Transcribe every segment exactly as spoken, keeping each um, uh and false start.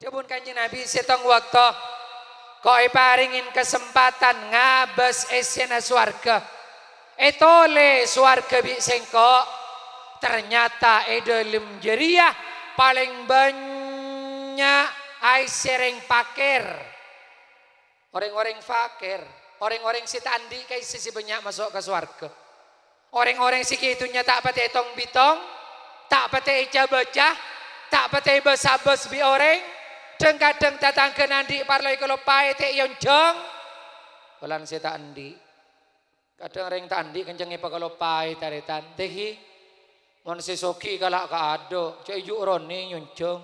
Dhâbuna Kanjeng Nabi, "Sèttong bâkto engko' èparèngè kasempatan ngabâs essèna sowarghâ. Ètolè sowarghâ bi' sèngko', ternyata è dhâlem jârèya palèng bânnya' aèssè rèng fakèr." Orèng-orèng fakèr, orèng-orèng sè ta' andi' ka'issa sè bânnya' maso' ka sowarghâ. Orèng-orèng sè ghi' è dhunnya ta' patè ètong-bitong, ta' patè èca-baca, ta' patè èbâs-abâs bi' orèng, dhâng-kadhâng tatangghâna andi' parlo èkaloppaè ta' èonjhâng. Polana sè ta' andi'. Kadhâng rèng ta' andi' kencèng èpakaloppaè, tarètan. Tèghi, mon sè soghi kala' kaadâ', jhâ' èjhu' ronè nyonjhâng.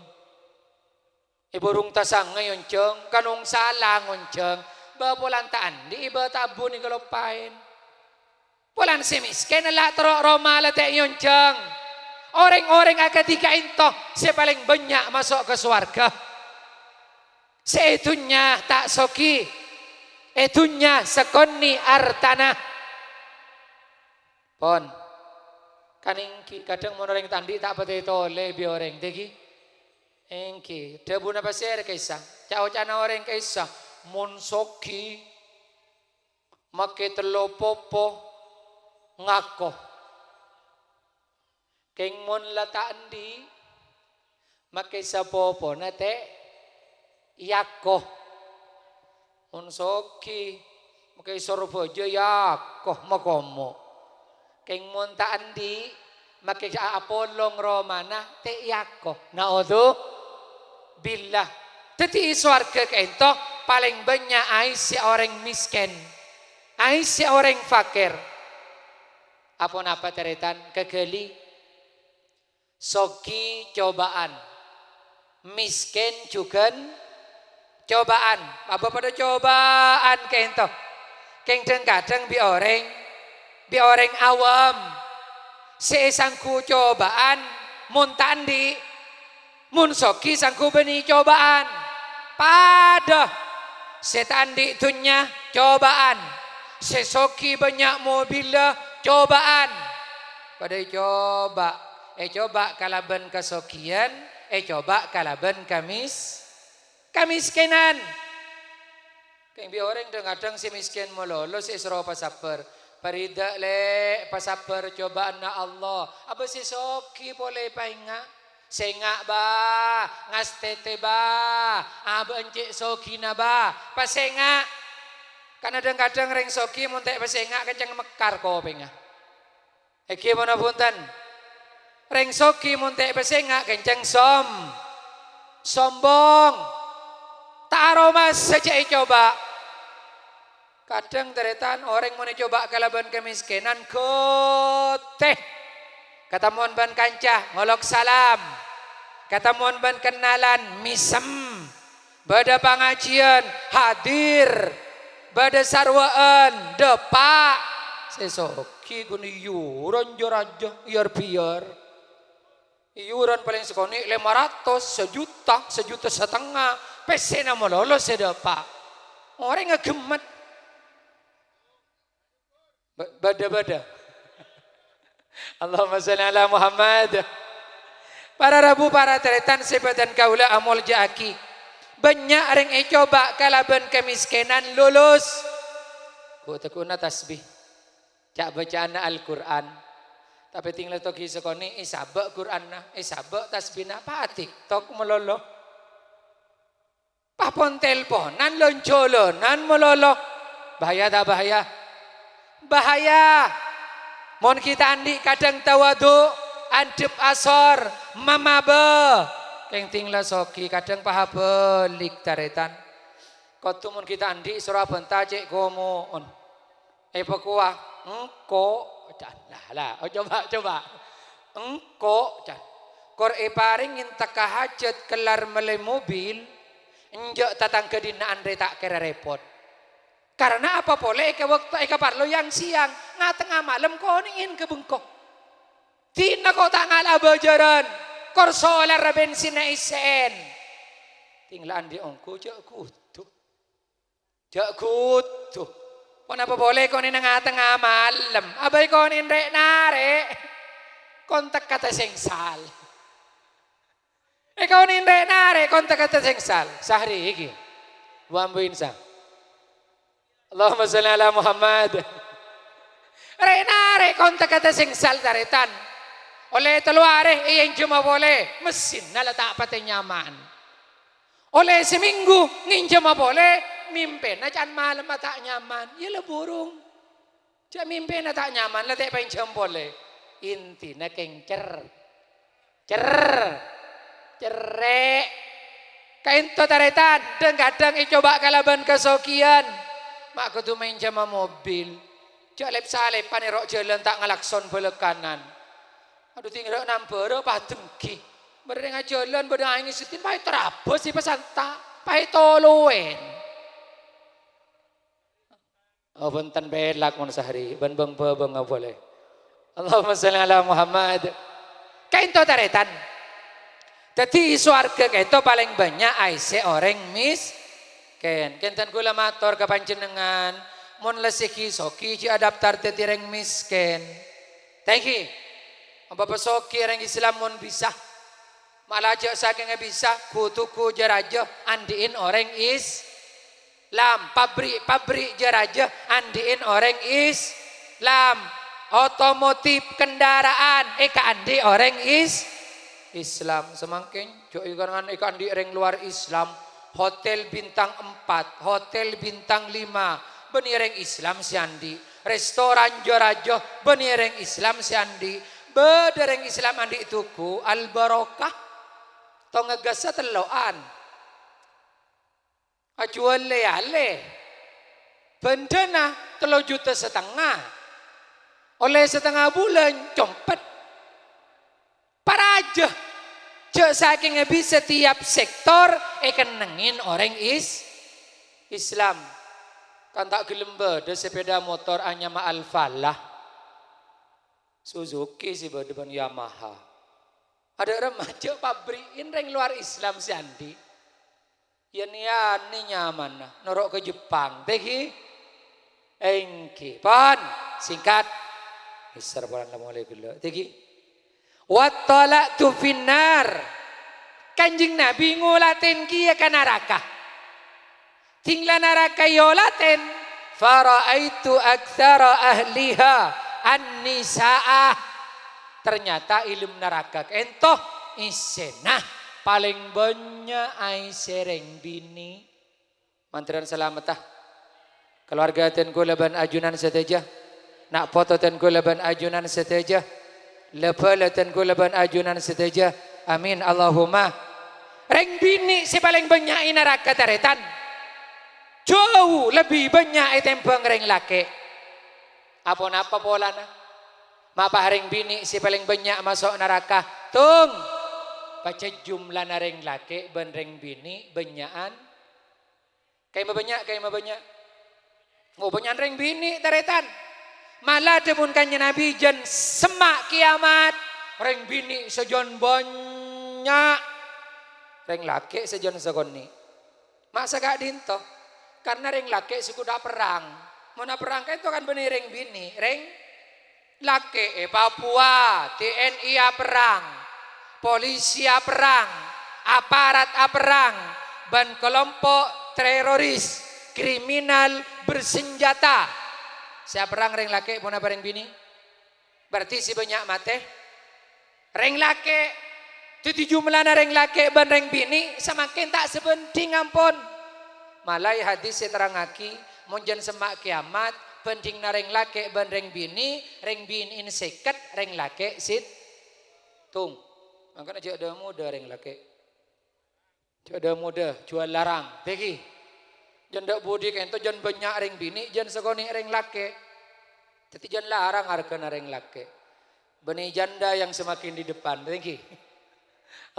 È bârung tasanga èonjhâng, kanong sala ngonjhâng, bâ polana ta' andi' èbâ tabun èkaloppaèn. Polana sè mèskèn la terro roma la ta' èonjhâng. Orèng-orèng akadhi ka'ènto sè palèng bânnya' maso' ka sowarghâ. Sè è dhunnya ta' soghi, è dhunnya sakonè' artana. Pon. Kan ènggi, kadhâng mon orèng ta' andi' ta' patè ètolè bi' orèng, tèghi? Ènggi, dhâbuna pasèra ka'issa? Ca'-oca'na orèng ka'issa, "Mon soghi, makè tello popo, ngako. Kèng mon la ta' andi', makè sapopona ta' èako. Mon soghi, makè sorbhâjâ èako, makomo. Kèng mon ta' andi', makè apolong romana ta' èako." Na'udzubillah. Dhâddhi, è sowarghâ ka'ènto palèng bânnya' aèssè orèng mèskèn, aèssè orèng fakèr. Aponapa, tarètan? Kaghâli. Soghi coba'an, mèskèn jhughân coba'an. Abâ padâ coba'an ka'ènto. Kèng dhâng-kadhâng bi' orèng, bi' orèng awam sè èsangghu coba'an mon ta' andi', mon soghi sangghu bânnè coba'an. Padâ sè ta' andi' dhunnya coba'an, sè soghi bânnya' mobilla coba'an. Padâ ècoba, ècoba kalabân kasoghiyân, ècoba kalabân kamis-, kamèskènan. Kèng bi' orèng dhâng-kadhâng sè mèskèn malolo sè èsoro pasabbhâr. Parida, Lè', pasabbhâr coba'anna Allah. Abâ sè soghi polè paènga'. Sènga', Bâ, ngastètè, Bâ. Abâ' cè' soghina, Bâ. Pasènga'. Karna dhâng-kadhâng rèng soghi mon ta' èpasènga' kencèng mekkar kopèngnga. Èngghi, ponapa bhunten? Rèng soghi mon ta' èpasènga' kencèng som-, sombong. Ta' aromasa jhâ' ècoba. Kadhâng tarètan orèng mon ècoba kalabân kamèskènan, ghâtè. Katemmowan bân kanca, ngolok salam. Katemmowan bân kennalan, mèsem. Bâdâ pangajiyân, hadir. Bâdâ sarwa'an, dâpa'. Sè soghi ghun iyuran jâ-rajâ, iyâr-biyâr. Iyuran palèng sakonè' lèma ratos, sajuta, sajuta satengnga. Pèssèna malolo sè dâpa'. Orèngnga ghemmet. Ba-, bâdâ-bâdâ. Allahumma shalli ala Muhammad. Para rabu, para tarètan sè bâdhân kaulâ amolja'aghi. Bânnya' rèng ècoba kalabân kamèskènan lulus. Ghu-, tegghuna tasbih. Ca'-bâca'anna Al-Qur'an. Tapè tèngla toghi sakonè', èsabâ' Qur'anna, èsabâ' tasbihna, pa-TikTok malolo. Papon-telponan, lon-jhâlânan malolo. Bahaya ta' bahaya? Bahaya. Mon ghi' ta' andi' kadhâng tawadu', andhâp asor, mamabâ. Kèng tèngla soghi, kadhâng pahabâlik tarètan. Kodhu mon ghi' ta' andi' soro abhânta cè' komo'on. Èpakowa, "Engko'," can. Lah, lah, oh, coba, coba. "Engko'," can. "Kor èparèngè tekka hajhât kellar mellè mobil, enjâ' tatangghâ dinna' anrè ta' kèra rèpot. Karna apa polè è ka-, bâkto èkaparlo yang-sèyang, nga-tengnga malem konè'èn ka bengko. Dinna ko' ta' ngala'a bâjârân, kor solarra bensinna èssè'èn." Tèngla andi' ongghu jhâ' kodhu. Jhâ' kodhu. Ponapa polè konè'èn nga-tengnga malem. Abâi konè'èn rè'-narè'. Kon tekka ta' sèngsal. Èkaonèng rè'-narè' konta-kata sèngsal. Sahri iki. Bu ambu Insa. Allahumma shalli ala Muhammad. Rè'-narè' konta-kata sèngsal, tarètan. Ollè tello arè èènjhâmâ polè, messinna la ta' patè nyaman. Ollè samènggu ngènjhâmâ polè, mimpèna can malemma ta' nyaman. Iyâ la burung. Jhâ' mimpèna ta' nyaman, la ta' èpènjhâm polè. Intina kèng cer-, cer-, cerrè'. Kaènto tarètan, dhâng-kadhâng ècoba kalabân kasoghiyân. Ma' kodhu mènjhâmâ mobil. Jhâ' lep-salèpan è ro' jhâlân ta' ngalakson bâlâkkanan. Adhu, tènggâl nambârâ padenggi. Bârâ' ajhâlân bâdâ aèng è sèddhin, paè tarabâs sè pasanta', paè toloèn. Oh, bhunten, pèlak mon sahri, bân bâng-bâbâng polè. Allahumma shalli ala Muhammad. Kaènto tarètan. Dhâddhi, è sowarghâ kaènto palèng bânnya' aèssè orèng miskèn. Kènten kaulâ mator ka panjhennengngan, mon la soghi-soghi, jhâ' adaptar dhâddhi rèng miskèn. Thank you. Apa pasoghi rèng Islam mon bisa. Mala jhâ' sakèngnga bisa, ghu-tugghu jâ-rajâ andi'in orèng Is-, lam, pabrik-pabrik jâ-rajâ andi'in orèng Islam. Otomotif, kendaraan, èkaandi' orèng Is-, Islam. Samangkèn, jhâ' èkanan èkaandi' rèng lowar Islam. Hotel bintang empat, hotel bintang lima, bânnè rèng Islam sè andi'. Restoran jâ-rajâ, bânnè rèng Islam sè andi'. Bâdâ rèng Islam andi' tugu, Al-Barokah. Tong ghâssa tello'an. Ajhuwâl lè-alè. Bhândhâna tello juta satengnga. Ollè satengnga bulân, compet. Parajâ. Jhâ' sakèngnga bisa tiap sektor èkennengngè orèng Is-, Islam. Kan ta' ghellem bâdâ sepeda motor anyama Al-Falah. Suzuki sè bâdâ bân Yamaha. Adâ' remma jhâ' pabri'in rèng lowar Islam sè andi'. Yâ-nèyanè nyamanna, noro' ka Jepang. Tèngghi? Èngghi. Pon, singkat. Mèssèr polana la molè ghellâ'. Tèngghi. Wattala'tu finnar. Kanjeng Nabi ngolatèn kèya ka naraka. Ding la naraka èolatèn, "Fara'aitu aktsara ahliha an-nisa'a." Ternyata è dâlem naraka kaènto èssèna palèng bânnya' aèssè rèng binè'. Mandhârân salametta. Kalowarga dân kaulâ bân ajunan sadhâjâ. Na' poto dân kaulâ bân ajunan sadhâjâ. La-bhâlâ dân kaulâ bân ajunan sadhâjâ. Amin, Allahumma. Rèng binè' sè palèng bânnya' è naraka, tarètan. Jhâu lebbi bânnya' ètèmbhâng rèng lakè'. Aponapa polana? Mapa rèng binè' sè palèng bânnya' maso' naraka? Tong! Pajhât jumlana rèng lakè' bân rèng binè' bânnya'an. Ka'imma bânnya', ka'imma bânnya'. Oh, bânnya'an rèng binè', tarètan. Mala dhâbuna Kanjeng Nabi, "Jân semma' kèyamat, rèng binè' sajân bânnya', rèng lakè' sajân sakonè'." Ma' saka'dinto? Karna rèng lakè' sè kodhu aperrang. Mon aperrang kaènto kan bânnè rèng binè', rèng lakè' è Papua, T N I aperrang, polisi aperrang, aparat aperrang, bân kelompok teroris, kriminal bersenjata. Sè aperrang rèng lakè', ponapa rèng binè'? Berarti sè bânnya' matè rèng lakè'. Dhâddhi jumlana rèng lakè' bân rèng binè' samangkèn ta' sabhândhing ampon. Mala è hadis sè terrangngaghi, mon jân semma' kèyamat, bhândhinganna rèng lakè' bân rèng binè', rèng binè'na sèket, rèng lakè' sèttong. Mangkana jhâ' dâ-modâ rèng lakè'. Jhâ' dâ-modâ, juwâl larang. Tèngghi. Jân dâ' budi kaènto jân bânnya' rèng binè', jân sakonè' rèng lakè'. Dhâddhi jân larang arghâna rèng lakè'. Bânnè janda yang semakin di depan. Tèngghi.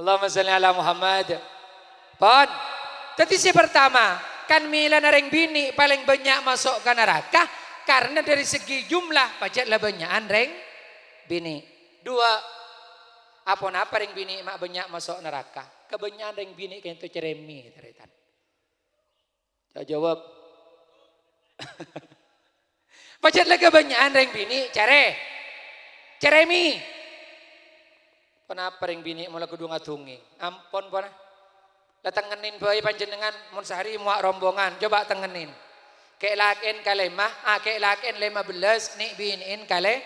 Allahumma shalli ala Muhammad. Pon. Dhâddhi sè partama, kan mèlana rèng binè' palèng bânnya' maso' ka naraka, karna dâri segi jumlah pajhât la bânnya'an rèng binè'. Duwâ', aponapa rèng binè' ma' bânnya' maso' naraka? Kabânnya'an rèng binè' kaènto cerèmè, tarètan. Jhâ' jawab. Pajhât la kabânnya'an rèng binè' cerè-, cerèmè. Ponapa rèng binè' mola kodhu ngadhungè? Ampon, pon. La tengngenin bhâi panjhennengngan, mon sahari mowa' rombongan, coba tengngenin. Kè'-lakè'en kalèma, ah, kè'-lakè'en lèma bellâs, nè'-binè'en kalè-,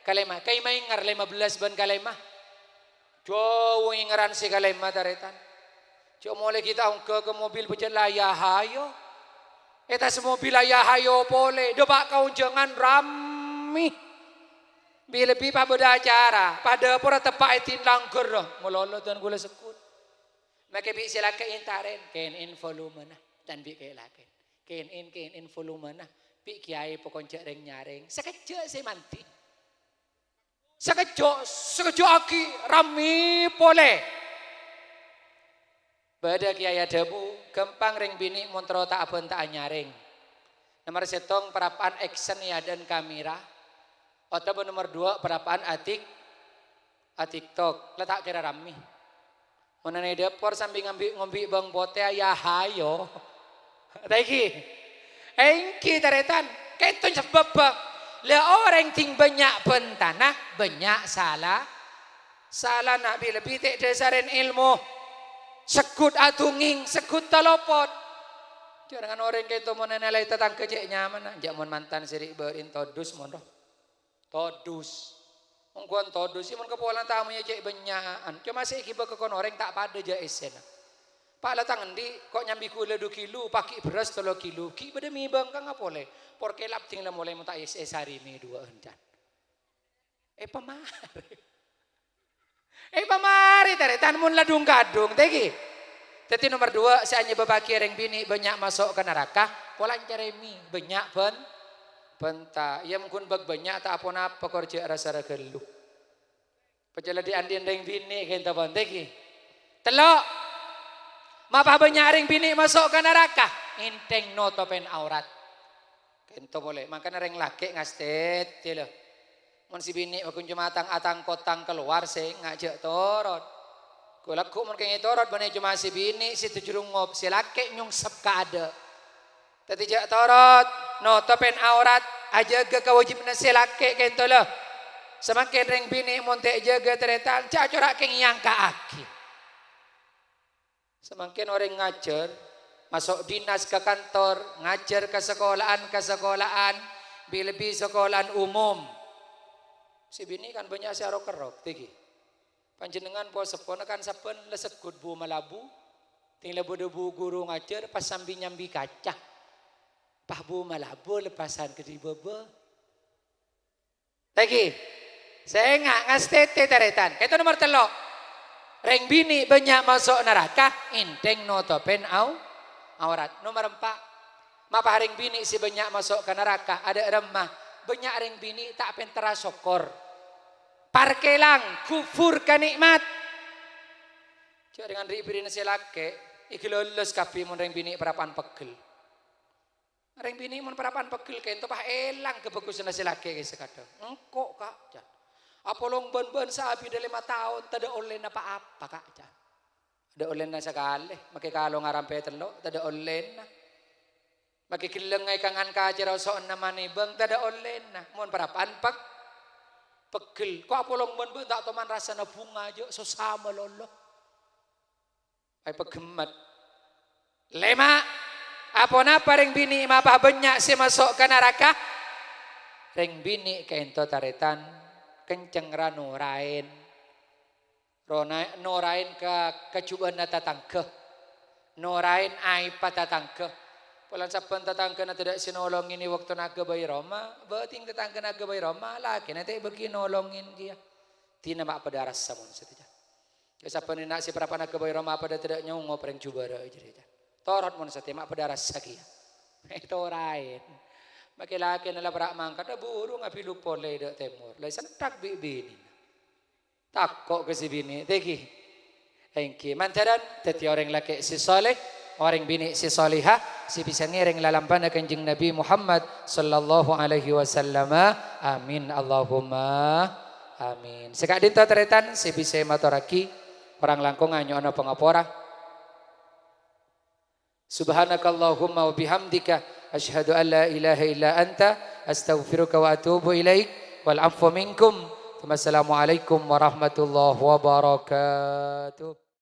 kalèma. Ka'imma èngèr lèma bellâs bân kalèma? Jhâu èngèran sè kalèma, tarètan. Jhâ' molè ghi' ta' ongghâ ka mobil pèjhât la ya hayo. È attas mobil la ya hayo polè, dâpa' ka onjhângan rammè. Bi-, lebbi pabâdâ acara, padâ pora teppa' è dhin langghâr, malolo dân ghulâ segghut. Makè bi' sè lakè' èntarèn, kènè'en volumena, dân bi' kè'-lakè'en. Kènè'en, kènè'en volumena, bi' kèyaè pokon jhâ' rèng-nyarèng. Sakejjhâ' sè mandhi. Sakejjhâ', sakejjhâ' aghi' rammè polè. Bâdâ kèyaè adhâbu, ghâmpang rèng binè' mon terro ta' abhânta anyarèng. Nomer sèttong, parappa'an action è adâ'na kamera. Otabâ nomer duwâ', parappa'an atik-, atiktok. La ta' kèra rammè. Mon è dâpor sambi ngambi-, ngombi bâng potè, ya hayo. Ta' ènggi? Ènggi, tarètan. Kènto sabâbbhâ. La orèng dhing bânnya' bhântana, bânnya' sala-, salana, bi-, lebbi ta' dhâsarèn èlmo. Segghut adhungèng, segghut talopot. Jhâ' rèngan orèng kènto mon ènalai tatangghâ cè' nyamana. Jhâ' mon mantan sè ri'-bâri'en todus mon rowa. Todus. Ongghuwân todus, sè mon kapolana tamoyya cè' bânnya'an. Coma sè èghibâ ka kon orèng ta' padâ jhâ' èssèna. Pa' la tang andi', ko' nyambi ghulâ du kilo, paghi' bherrâs tello kilo, ghi' bâdâ mè bângkang apolè. Por kèlap dhing la molè mon ta' èssè sarè mè duwâ'ân, can. Èpamarè. Èpamarè, tarètan, mon la dhung-kadhung, ta' ènggi. Dhâddhi nomer duwâ', sè anyebâbbhâghi rèng binè' bânnya' maso' ka naraka, polancarè mè, bânnya' bân-, bhânta. Iyâ, mon ghun bâk bânnya' ta' aponapa, kor jhâ' rassa ra ghâllu. Pajhât la dhi'-andhi'ân rèng binè' kènto pon, ta' ènggi. Tello', mapa bânnya' rèng binè' maso' ka naraka, ènthèng notopèn aurat. Kènto polè, mangkana rèng lakè' ngastètè, lho. Mon sè binè' paggun coma tang-atang kotang kalowar, sènga' jhâ' torot. Ghu-lagghu mon kèngèng torot, bânnè coma sè binè' sè tajhurungop, sè lakè' nyongsep ka adâ'. Dhâddhi jhâ' torot, notopèn aurat, ajâgâ kawâjibhânna sè lakè' kènto, lho. Samangkèn rèng binè' mon ta' èjâgâ, tarètan, jhâ' cora' kèngèng èyangka'aghi. Samangkèn orèng ngajhâr, maso' dinas ka kantor, ngajhâr ka sakola'an, ka sakola'an, bi-, lebbi sakola'an umum. Sè binè' kan bânnya' sè arok-kerrok, ta' ènggi. Panjhennengngan po-seppona kan sabbhân la segghut bu-malabu, dhing la bâdâ bu ghuru ngajhâr, pas sambi nyambi kaca. Pas bu-malabu lepasan ka dhi-bâbâ. Ta' ènggi, sènga' ngastètè tarètan. Kèto nomer tello'. Rèng binè' bânnya' maso' naraka, ènthèng notopèn au-, aurat. Nomer empa'. Mapa rèng binè' sè bânnya' maso' ka naraka, adâ' remma. Bânnya' rèng binè' ta' pènterra sokor. Parkèlang, ghufur ka nè'mat. Jhâ' rèng ri'-bâri'na sè lakè', èghâlâlâs kabbhi mon rèng binè' parappa'an peggel. Rèng binè' mon parappa'an peggel kènto pas èlang kabhâghusânna sè lakè' sakadhâng. "Engko', Ka'," can. "Apolong bân-bân saabiddhâ lèma taon tadâ' ollèna pa-apa, Ka'," can. Tadâ' ollèna sakalè, makè kalongnga rampè tello', tadâ' ollèna. Makè ghellângnga è kangan kacèra oso'na manèbâng, tadâ' ollèna. Mon parappa'an peg-, peggel, ko' apolong bân-bân ta' toman rassana bhunga, jhâ' sossa malolo. Ai pagghemmet. Lèma', aponapa rèng binè' mapa bânnya' sè maso' ka naraka? Rèng binè' ka'ènto tarètan, kenceng ra noraèn. Rona-, noraèn ka-, kajhubâ'ânna tatangghâ. Noraèn aèbba tatangghâ. Polana sabbhân tatangghâna tadâ' sè nolongè è bâktona aghâbây roma, bâdhing tatangghâna aghâbây roma, lakèna ta' èbâghi nolongè kèya. Dina ma' padâ arassa mon sadhâjâ. Ka sabbhân enna' sè parappa'na aghâbây roma padâ tadâ' nyongop rèng jhubârâ jârèya. Torot mon satèya ma' padâ arassa kèya. Ètoraèn. Makè lakèna la para' mangkat, buru ngabiluk polè dâ' tèmor. La èsentrak bi' binèna. Tako' ka sè binè', ta' ènggi. Ènggi, mandhârân dhâddhi orèng lakè' sè sholèh, orèng binè' sè sholèhah, sè bisa ngèrèng lalambâna Kanjeng Nabi Muhammad sallallahu alaihi wasallam. Amin, Allahumma amin. Sè ka'dinto tarètan sè bisa èmatorraghi, korang langkongnga nyo'ona pangapora. Subhanakallahumma wa bihamdika, asyhadu an la ilaha illa anta, astaghfiruka wa atubu ilaik. Wal afwu minkum Assalamualaikum warahmatullahi wabarakatuh.